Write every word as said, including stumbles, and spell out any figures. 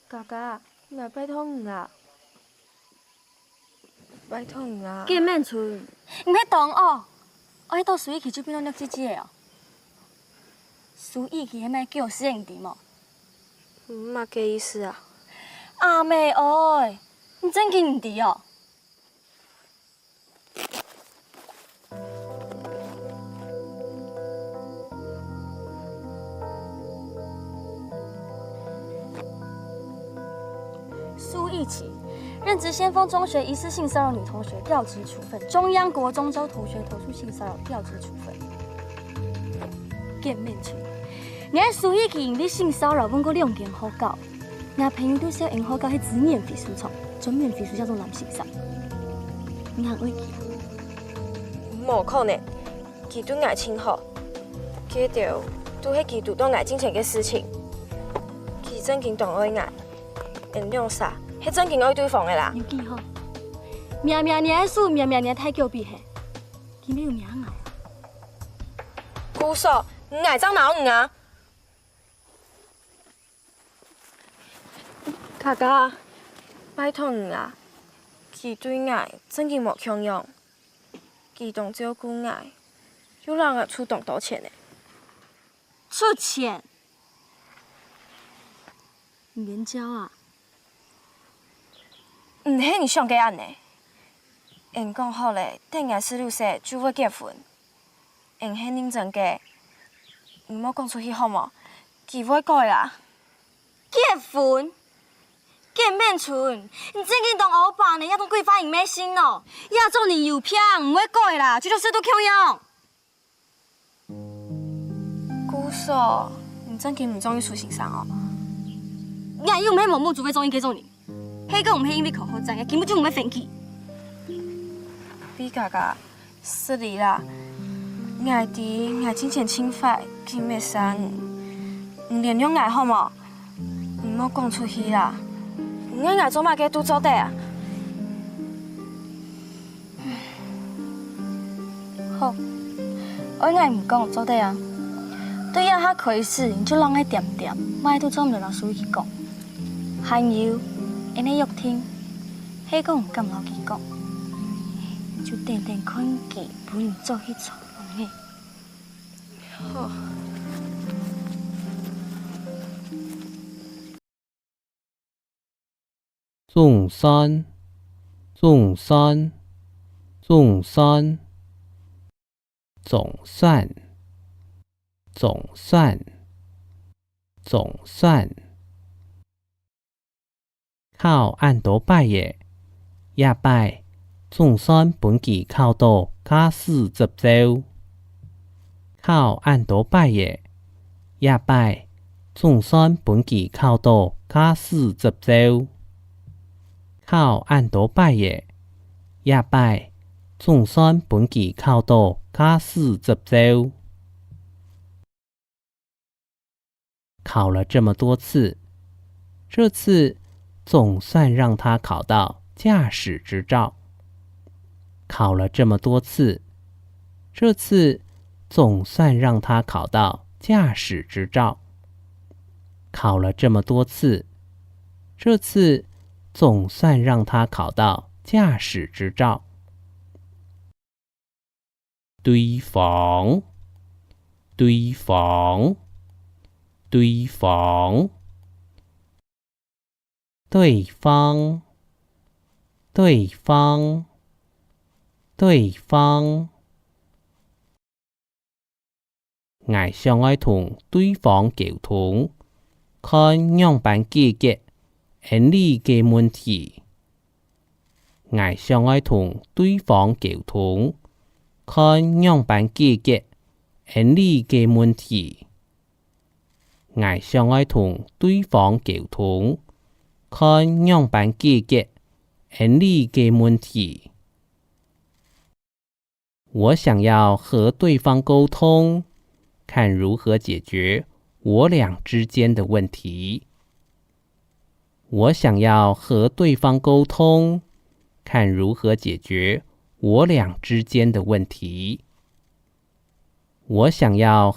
家家，𠊎拜託你啊！拜託你啊！見面春，你係當惡，愛到蘇一奇就變到弱雞雞个哦。蘇一奇係麼个狗屎你知無？麼个意思啊？阿姆哀，你正經毋知哦？ 蘇一奇，任職先鋒中學疑似性騷擾女同學，調職處分。中央國中遭同學投訴性騷擾，調職處分。見面春，你係蘇一奇因為性騷擾問過兩間學校， 𠊎朋友都笑𫣆學校係資源回收廠，專門回收這種爛先生。你還愛佢？無可能，佢對𠊎盡好，該兜都係佢堵著𠊎進前个事情。佢正經當愛𠊎，𫣆兩儕係正經愛對方个啦。有幾好？命命你个手，命命你个大腳髀嘿，佢乜有命𠊎啊？故所，𠊎正惱你啊！ 家家，拜託你啊！佢對𠊎正經無共樣，佢當照顧𠊎，又摎𠊎出當多錢呢。出錢？你援交啊？毋係你想个恁呢。𫣆講好了，等𠊎十六歲就會結婚。 𫣆係認真个，你莫講出去好無？佢會改啦。結婚？見面春，你正經當烏白呢，這種鬼話你乜信哦？這種人有病，毋會改啦，就像食毒共樣。故所，你正經毋中意蘇先生哦？𠊎又毋係無目珠會中意該種人。 係講毋係因為考好仔，𠊎根本就毋會歡喜。畢家家，失禮啦！𠊎知𠊎進前盡壞，緊搣傷你。你原諒𠊎好無？你莫講出去啦！你愛𠊎做麼个都做得啊！ 好，愛𠊎毋講做得啊。對這下開始，你就摎𠊎恬恬，麼个都做毋得摎蘇一奇講。還有，𫣆个約定，係講毋敢摎佢講，就等等看佢分你捉去坐牢呢。好。 總算，總算，總算，總算，總算，總算。考恁多擺了，這擺總算分佢考著駕駛執照。考恁多擺了， 這擺總算分佢考著駕駛執照。考恁多擺了，這擺總算分佢考著駕駛執照。考了這麼多次，這次總算讓他考到駕駛執照。考了這麼多次，這次總算讓他考到駕駛執照。考了這麼多次，這次總算讓他考到駕駛執照。對方，對方，對方。 對方，對方，對方。𠊎想愛同對方溝通，看仰般解決𫣆俚个問題。𠊎想愛同對方溝通，看仰般解決𫣆俚个問題。 𠊎想愛同對方溝通，看仰般解決𫣆俚个問題。我想要和對方溝通，看如何解決我倆之間的問題。我想要和對方溝通，看如何解決我倆之間的問題。 我想要